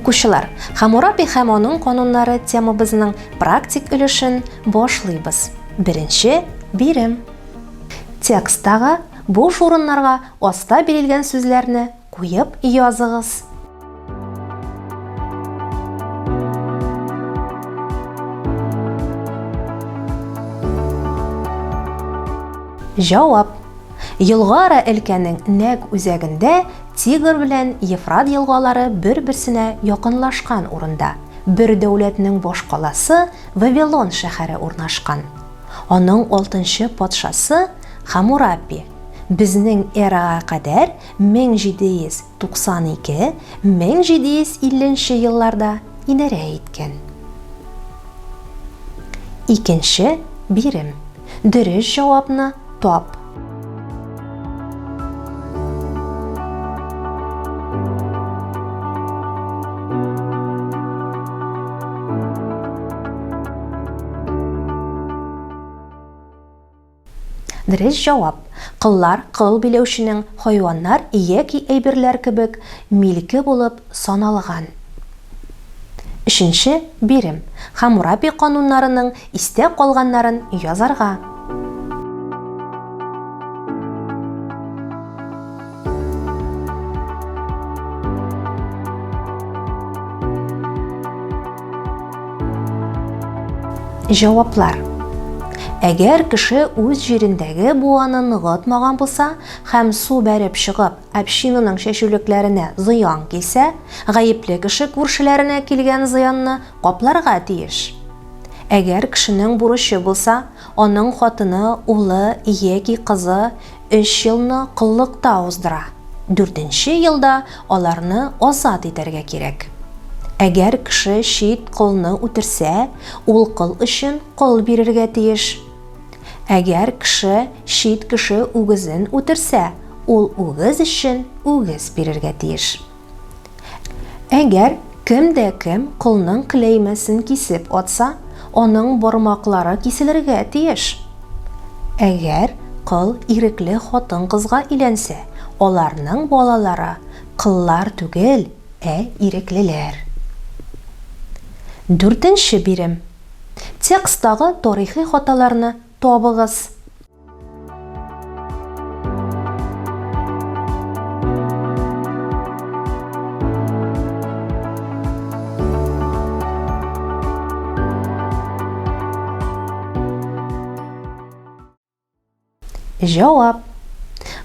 Укучылар, Хамурапи һәм аның кануннары темабызның практик өлешен башлыйбыз. Беренче бирем. Тексттагы буш урыннарга аста бирелгән сүзләрне куеп языгыз. Җавап. Елгаара өлкәнең нәкъ үзәгендә Тигр белән Ефрат елгалары бер-берсенә якынлашкан урында, бер дәүләтнең башкаласы Вавилон шәһәре урнашкан. Аның алтынчы патшасы Хамурапи, безнең эрага кадәр 1792, 1750 нче елларда идарә иткән. Икенче бирем. Дөрес җавапны тап. Дөрес җавап. Коллар кол биләүченең хайваннар яки әйберләр кебек милке булып саналган. Өченче бирем. Хаммурапи кануннарының истә калганнарын язарга. Җаваплар. Әгәр кеше үз җирендәге буаны ныгытмаган булса һәм су бәреп чыгып, общинаның чәчүлекләренә зыян килсә, гаепле кеше күршеләренә килгән зыянны капларга тиеш. Әгәр кешенең бурычы булса, аның хатыны, улы яки кызы өч елны коллыкта уздыра, дүртенче елда аларны азат итәргә кирәк. Әгәр кеше чит колны үтерсә, ул кол өчен кол бирергә тиеш. Әгәр кеше чит кеше үгезен үтерсә, ул үгез өчен үгез бирергә тиеш. Әгәр кем дә кем колның кләймәсен кисеп атса, аның бармаклары киселергә тиеш. Әгәр кол ирекле хатын-кызга өйләнсә, аларның балалары коллар түгел, ә иреклеләр. Дүртенче бирем. Тексттагы тарихи хаталарны табыгыз. Җавап.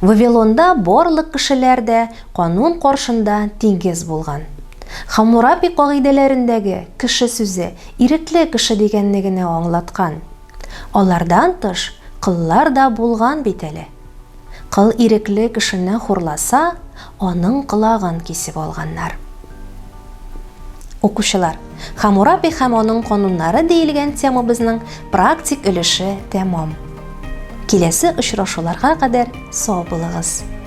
Вавилонда барлык кешеләр дә канун каршында тигез булган. Хаммурапи кагыйдәләрендәге кеше сүзе ирекле кеше дигәнне генә аңлаткан. Алардан тыш, коллар да булган бит әле. Кол ирекле кешене хурласа, аның колагын кисеп алганнар. Укучылар, Хаммурапи һәм аның кануннары диелгән темабызның практик өлеше тәмам. Киләсе очрашуларга кадәр сау булыгыз!